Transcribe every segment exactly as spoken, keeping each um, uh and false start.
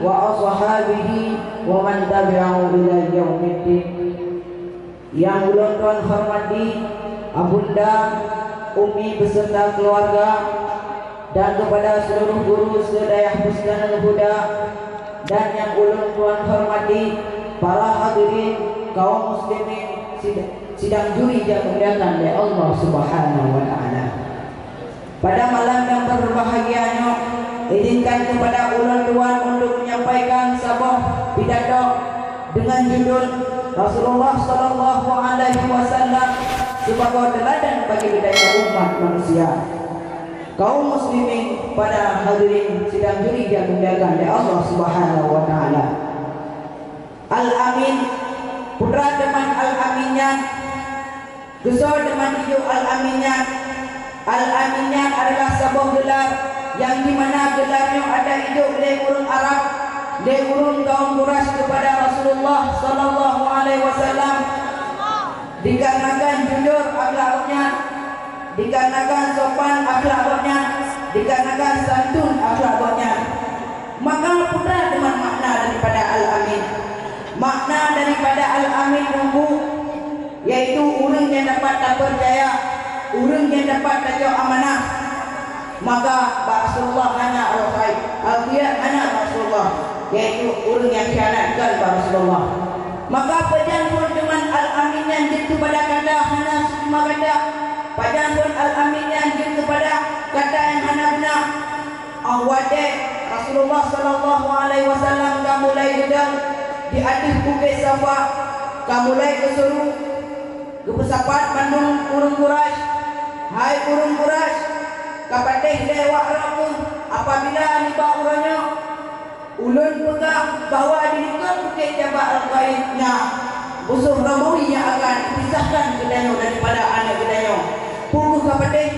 wa ashabihi wa man tabi'ahu ila yaumiddin. Yang ulôn tuan hormati, Abunda, Umi beserta keluarga, dan kepada seluruh guru se-Dayah Bustani Huda, dan yang ulôn tuan hormati, para hadirin kaum muslimin sid-, sidang juri nyang dimuliakan lé Allah Subhanahu wa Ta'ala. Pada malam yang berbahagia nyoe, izinkan kepada ulôn tuan untuk menyampaikan saboh pidato dengan judul Rasulullah Sallallahu Alaihi Wasallam sebagai teladan bagi geutanyoe umat manusia. Kaum muslimin, para hadirin sidang juri nyang dimuliakan lé Allah Subhanahu wa Ta'ala. Al-Amin, putra teuma Al-Amin nyan, geusoe teuma jijok Al-Amin nyan. Al-Amin nyan adalah saboh geular nyang dimana geular nyoe ada jijok lé ureuëng Arab, lé ureuëng kaum Quraisy kepada Rasulullah Sallallahu Alaihi Wasallam. Dikarenakan jujur akhlak gobnyan, dikarenakan sopan akhlak gobnyan, dikarenakan santun akhlak gobnyan. Maka peue teuma makna daripada Al-Amin? Makna daripada Al-Amin nunggu, yaitu ureuëng nyang dapat tapeucaya, ureuëng nyang dapat tajok amanah. Maka bak Rasulullah hana al-khain, al-khianat hana bak Rasulullah, yaitu ureuëng nyang khianat kon bak Rasulullah. Maka pajan phon teuma Al-Amin nyan jeuet keupada kata hana seutima kata, pajan phon Al-Amin nyan jeuet keupada kata nyang hana beuna. Óh watée Rasulullah Sallallahu Alaihi Wasallam ka mulai geudong di ateueh Bukét Safa, ka mulai geusuruh geupeusapat mandum ureuëng Quraisy, "Hai ureuëng Quraisy, ka patéh lé awak droe kheueh apabila nibak uroe nyoe ulôn peugah bahwa di likot Bukét Jabal Al-Qaid na musoh Romawi nyang akan pisahkan geutanyoe daripada aneuëk geutanyoe. Peue kheueh ka patéh?"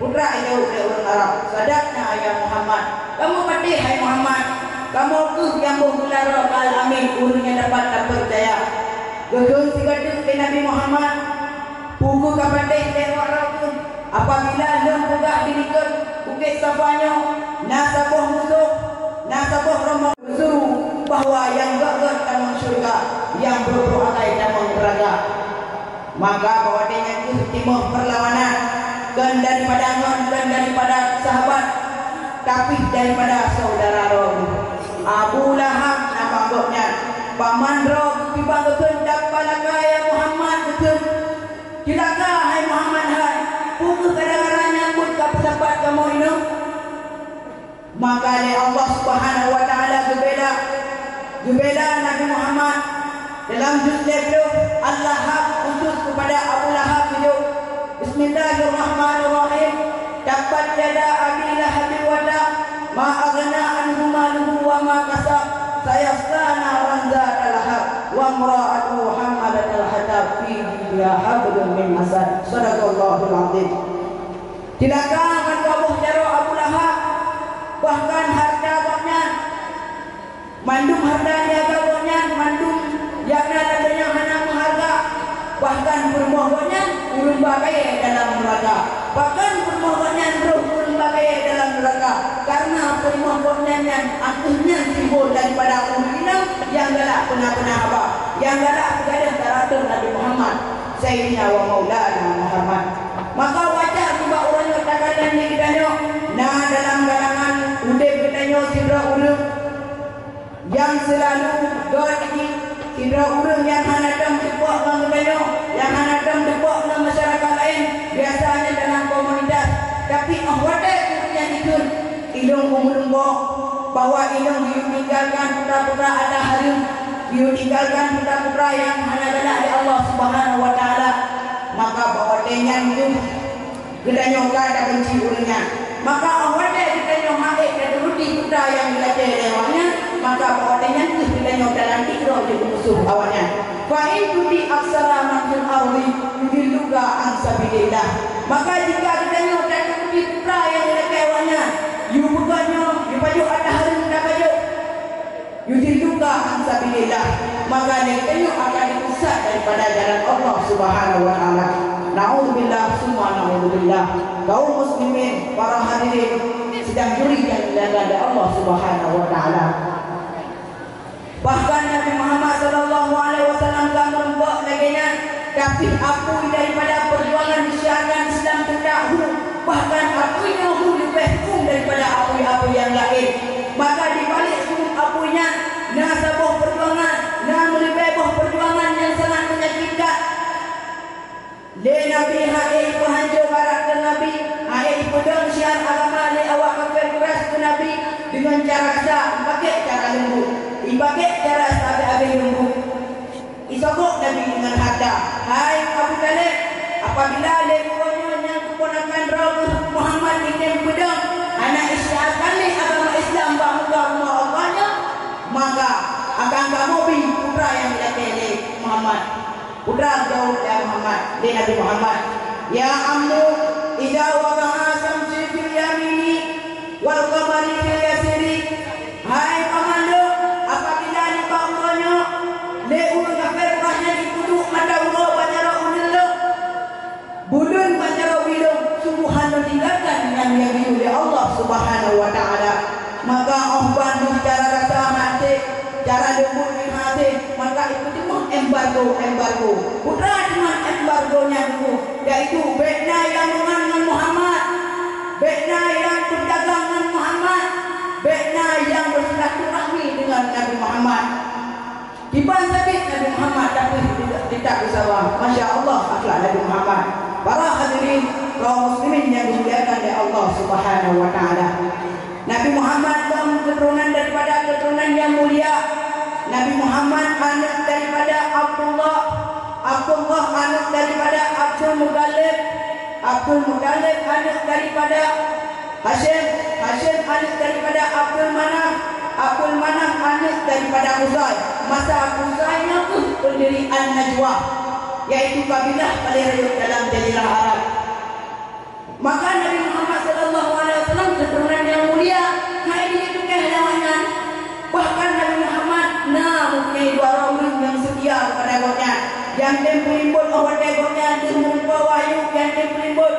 Putra jaweueb lé ureuëng Arab, "Sadaqta ya Muhammad." "Kamoe patéh, hai Muhammad. Kamoe kheueh nyang boh geular Al-Amin, ureuëng nyang dapat tapeucaya." Geukheun sigoe teuk lé Nabi Muhammad, "Peue kheueh ka patéh lé awak droe kheueh apabila lôn peugah di likot Bukét Safa nyoe na saboh musoh, na saboh rombongan geusuruh bahwa nyang gét-gét tamong syeuruga, nyang brok-brok akai tamong neuraka?" Maka bak watée nyan kheueh timoh peurlawanan, kon daripada ngon, kon daripada sahabat, tapi daripada syedara droe. Abu Lahab nama gobnyan. Paman droe geukiban geukheun, "Tabbalaka ya Muhammad," geukheun, "Ceulaka hai Muhammad hai, peue kheueh gara-gara nyan buet ka peusapat kamoe inoe?" Maka lé Allah Subhanahu wa Ta'ala geubela, geubela Nabi Muhammad. Dalam juz lhée ploh, Al-Lahab khusus keupada Abu Lahab geujok, "Bismillahirrahmanirrahim. Tabbat yada Abi Lahab wa tab, ma aghna anhu maluhu wa ma kasab, sayasla naran zata lahab, wa imra'atuhu hammalatal hatab, fi jidha hablum min masad." Sadaqallahul azim. Cilaka ngon tuboh jaroe Abu Lahab, bahkan hareuta gobnyan, mandum hareuta niaga gobnyan, mandum nyang na lam donya hana meuhareuga, bahkan peurumoh gobnyan ureuëng ba kayée dalam neuraka, bahkan peurumoh gobnyan roh ureuëng ba kayée dalam neuraka, kareuna peurumoh gobnyan nyan ateueh nyan simbol daripada ureuëng inong nyang galak peuna-peuna haba, nyang galak peugadoh taratur Nabi Muhammad, Saidina wa Maulana Muhammad. Maka wajar nibak uroe nyoe takalon di geutanyoe na dalam kalangan udeb geutanyoe sidroe ureuëng nyang seulalu gét jih, sidroe ureuëng nyang hana tom teupok ngon geutanyoe, nyang hana tom teupok ngon masyarakat laén, biasanya dalam komunitas. Tapi óh watée ureuëng nyan jikheun, ilong u meulumbo, bahwa ilong geuyue tinggalkan putra-putra ata hareuem, geuyue tinggalkan putra-putra nyang hana galak lé Allah Subhanahu wa Ta'ala, maka bak watée nyan kheueh geutanyoe ka tabenci ureuëng nyan. Maka óh watée geutanyoe han ék taturuti putra nyang geulakée lé awaknyan, maka bak watée nyan kheueh geutanyoe talantik droe jeuet keu musoh awaknyan. "Fa in tuti aksara man fil ardi yudilluka an sabilillah." Maka jika geutanyoe taturuti putra nyang geulakée awaknyan, yue peugah nyoe, yue pajoh ata hareuem tapajoh, yudilluka an sabilillah, maka lé geutanyoe akan dipeusesat daripada jalan Allah Subhanahu wa Ta'ala. Naudzubillah summa naudzubillah. Kaum muslimin, para hadirin, Sidang juri nyang dimuliakan lé Allah Subhanahu wa Taala. Bahkan Nabi Muhammad sallallahu alaihi wasallam ka meurumpok lagée nyan, tapi apui daripada perjuangan syiar Islam teuka hu, bahkan apui nyoe hu leubeh hu daripada apui-apui nyang laén. Maka di balik hu apui nyan na saboh perjuangan, na meuleubeh boh perjuangan nyang sangat menyakitkan. Lé Nabi hana ipeuhanco karakter Nabi, hana ipeudong syiar agama lé awak kafé Quraisy keu Nabi deungon cara kasa, ipakée cara leumbot, ipakée cara sabe-abe leumbot. Isogok Nabi deungon hareuta, "Hai Abu Thalib, apabila lé uroe nyoe nyang keuponakan droe Muhammad inong peudong hana isyiarkan lé agama Islam bak muka rumoh Allah nyoe, maka akan kamoe bi putra nyang ilakée lé Muhammad." Putra geujaweueb lé Muhammad, lé Nabi Muhammad, "Ya ammu, idza waqa'a syamsi fil yamini wal qamari fil yasari." Hai paman lôn, apabila nibak uroe nyoe lé ureuëng kafé Quraisy nyan jipeuduek mata uroe bak jaroe uneuen lôn, buleuen bak jaroe bi lôn, sungguh hana tinggalkan nyang geuyue lé Allah Subhanahu wa Taala. Maka óh ban lheueh cara kasa hase, cara leumbot nyan hase, maka ipeuteumah embargo, embargo. Peue teuma embargo nyan teungku, yaitu bék na nyang meungon ngon Muhammad, bék na nyang beudagang ngon Muhammad, bék na nyang beusilaturahmi deungon Nabi Muhammad. Kiban sakét Nabi Muhammad, tapi tidak, tidak bersabar. Masya Allah, akhlak Nabi Muhammad. Para hadirin kaum muslimin yang dimuliakan oleh Allah Subhanahu wa Taala. Nabi Muhammad kaum keturunan daripada keturunan yang mulia. Nabi Muhammad anak daripada Abdullah. Abdullah anak daripada Abdul Muttalib. Abdul Muttalib anak daripada Hasyim, Hasyim aneuk daripada Abdul Manaf, Abdul Manaf aneuk daripada Qusay. Masa Qusay nyan kheueh pendiri An-Najwah, yaitu kabilah paléng rayeuk dalam Jazirah Arab. Maka Nabi Muhammad sallallahu alaihi wasallam keuturonan nyang mulia, hai di tukéh lawak nyan. Bahkan Nabi Muhammad na mempunyai dua orang ureuëng nyang seutia kepada gobnyan, nyang tem peulimbot óh watée gobnyan deuh meureumpok wahyu, nyang tem peulimbot.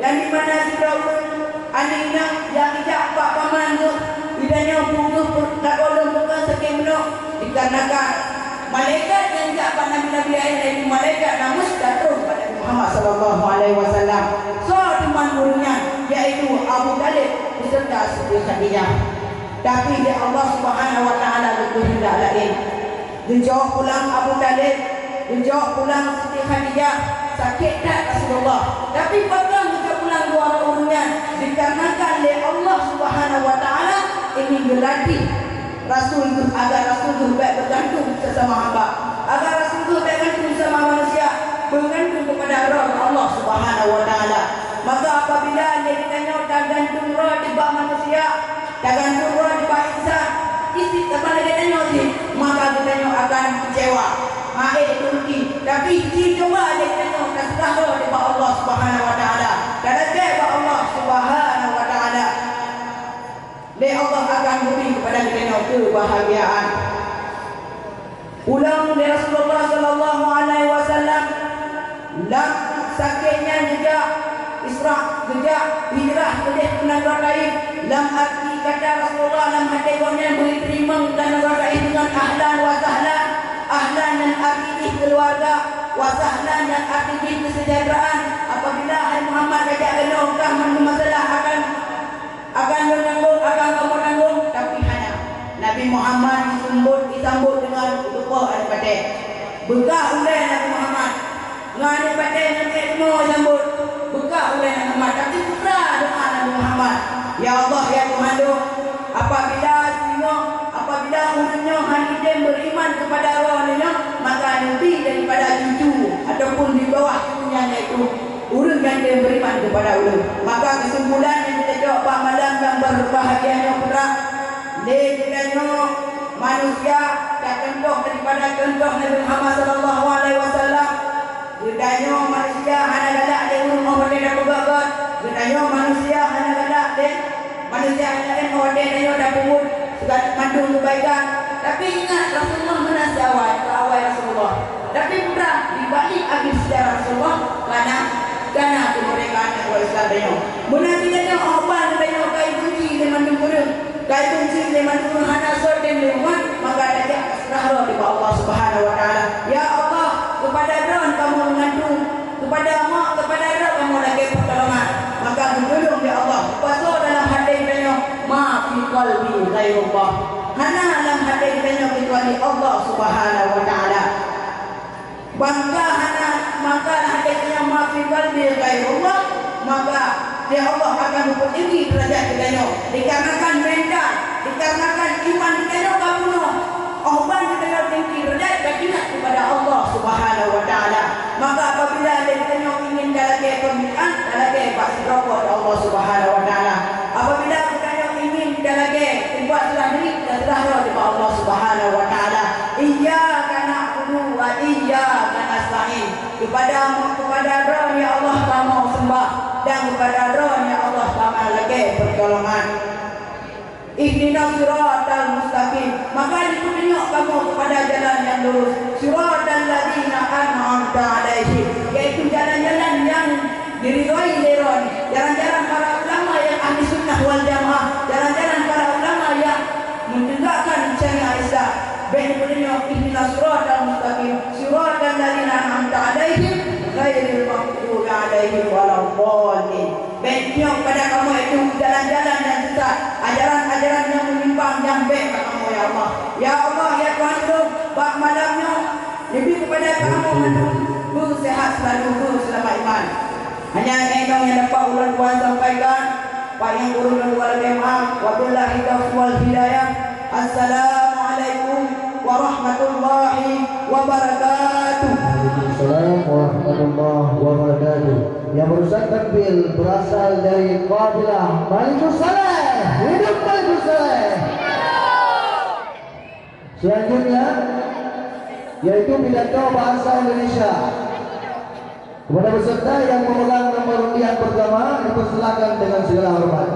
Nyang dimana sidroe ureuëng aneuëk inong nyang ijak bak paman geuh, geutanyoe peue geuh lakoe lôn bukon sakét meunoe, dikarenakan malaikat nyang jak bak nabi-nabi laén, yaitu malaikat Namus, ka troh bak Nabi Muhammad sallallahu alaihi wasallam. Soe teuma ureuëng nyan? Yaitu Abu Thalib beserta Siti Khadijah. Tapi lé Allah Subhanahu wa Taala geukeuheundak laén. Geujok pulang Abu Thalib, geujok pulang Siti Khadijah, sakét that Rasulullah. Tapi pakon geujok pulang dua ureuëng nyan? Dikarenakan lé Allah Subhanahu wa Taala ingin geulatih Rasul geuh, agar Rasul geuh bék beugantung sesama hamba, agar Rasul geuh bék gantung sama manusia, beugantung kepada Roh Allah Subhanahu wa Taala. Maka apabila lé geutanyoe tagantung roh nibak manusia, tagantung roh nibak insan, isi teuma lagée tanyoe jih, maka geutanyoe akan keucewa, maé teuruti. Tapi ci cuba lé tanyoe taseurah roh nibak Allah Subhanahu wa Taala, talakée bak Allah Subhanahu wa Taala. Lé Allah akan geubri kepada geutanyoe keubahgiaan. Pulang lé Rasulullah sallallahu alaihi wasallam lam sakét nyan geujak Isra, geujak hijrah keudeh keu nanggroe Taif. Lam arti kata Rasulullah lam até gobnyan bri teurimong lam nanggroe Taif deungon ahlan wa sahlan. Ahlan nyan arti jih keuluwarga, wa sahlan nyan arti jih keuseujahteuraan. Apabila hai Muhammad kajak keunoe, kah mandum masalah akan akan lôn tanggong, akan kamoe tanggong, tapi hana. Nabi Muhammad disambot, disambot deungon geupoh aneuk batée. Beukah ulée Nabi Muhammad. Ngon aneuk batée ngon ék rumoh disambot. Beukah ulée Nabi Muhammad, tapi peugah doa Nabi Muhammad, "Ya Allah, ya Tuhan lôn, apabila singoh, apabila ureuëng nyoe hana jitem beuriman keupada Droeneueh nyoe, maka neubi daripada cucu ataupun di bawah cucu nyan, yaitu ureuëng nyang tem beuriman keupada ulôn." Maka keusimpulan nyang geutanyoe bak malam nyang beubahgia nyoe putra, lé geutanyoe manusia tacontoh daripada contoh Nabi Muhammad sallallahu alaihi wasallam. Geutanyoe manusia hana galak lé ureuëng óh watée tapeugét-gét. Geutanyoe manusia hana galak lé manusia nyang laén óh watée tanyoe tapeubeuet segala mandum keubaikan. Tapi ingat, Rasulullah meunan siawai, keu awai Rasulullah. Tapi putra, di balik akhé seujarah Rasulullah, ka na Kana kemerdekaan nanggroe Islam tanyoe. Meunan geutanyoe, oh ban geutanyoe ka ibenci lé mandum ureueng, ka ibenci lé mandum ureueng, hana soe tem lé umat, maka tajak taseurah droe ubak Allah Subhanahu wa Taala. Ya Allah, keupada Droe kamoe meugantung, keupada ma, keupada Droe kamoe lakée peutulongan. Maka geutulông lé Allah, kuasa dalam até geutanyoe, ma fi qalbi ghairullah. Hana lam até geutanyoe keucuali Allah Subhanahu wa Taala. Bangka hana, maka lam até geutanyoe ma fi qalbi ghairullah, maka, ya Allah, akan geupeutinggi deurajat geutanyoe. Dikarenakan mental, dikarenakan iman geutanyoe ka peunoh, oh ban geutanyoe tinggi deurajat ka teuingat keupada Allah Subhanahu wa Taala. Maka apabila lé geutanyoe ingin talakée peumintaan, talakée bak sidroe keu Allah Subhanahu wa Taala. Apabila geutanyoe ingin talakée peubuet salah diri, taseurah droe ubak Allah Subhanahu wa Taala. Iyyaka na'budu wa iyyaka nasta'in. Keupada, keupada Droe, ya Allah, kamoe seumah, dan keupada Droe, ya Allah, kamoe lakée peutulongan. Ihdinas siratal mustaqim. Maka jipeutunyok kamoe keupada jalan nyang lurus. Siratal ladzina an'amta 'alaihim, yaitu jalan-jalan nyang diridhoi lé Droe. Jalan-jalan para ulama nyang ahli sunnah wal jamaah, jalan-jalan para ulama nyang meuteugakkan syariat Islam. Bék jipeutunyok ihdinas siratal mustaqim, siratal ladzina an'amta 'alaihim, ghairil maghdubi 'alaihim waladdallin. Bék tunyok keupada kamoe itu jalan-jalan nyang sesat, ajaran-ajaran nyang meunyimpang nyang bék bak kamoe, ya Allah. Ya Allah, ya Tuhan ulôn, bak malam nyoe, neubi keupada kamoe mandum beuseuhat seulalu, beuseulamat iman. Hanya nyan nyang dapat ulôn tuan sampaikan. Bak nyang gurée lôn tuan lakée meu'ah. Wabillahi taufiq wal hidayah. Assalamualaikum warahmatullahi wabarakatuh. Waalaikumsalam warahmatullahi wabarakatuh. Yang barusan tampil berasal dari kabilah Malikussaleh. Hidup Malikussaleh. Selanjutnya, yaitu pidato bahasa Indonesia. Kepada peserta yang memegang nomor undian pertama, dipersilakan dengan segala hormat.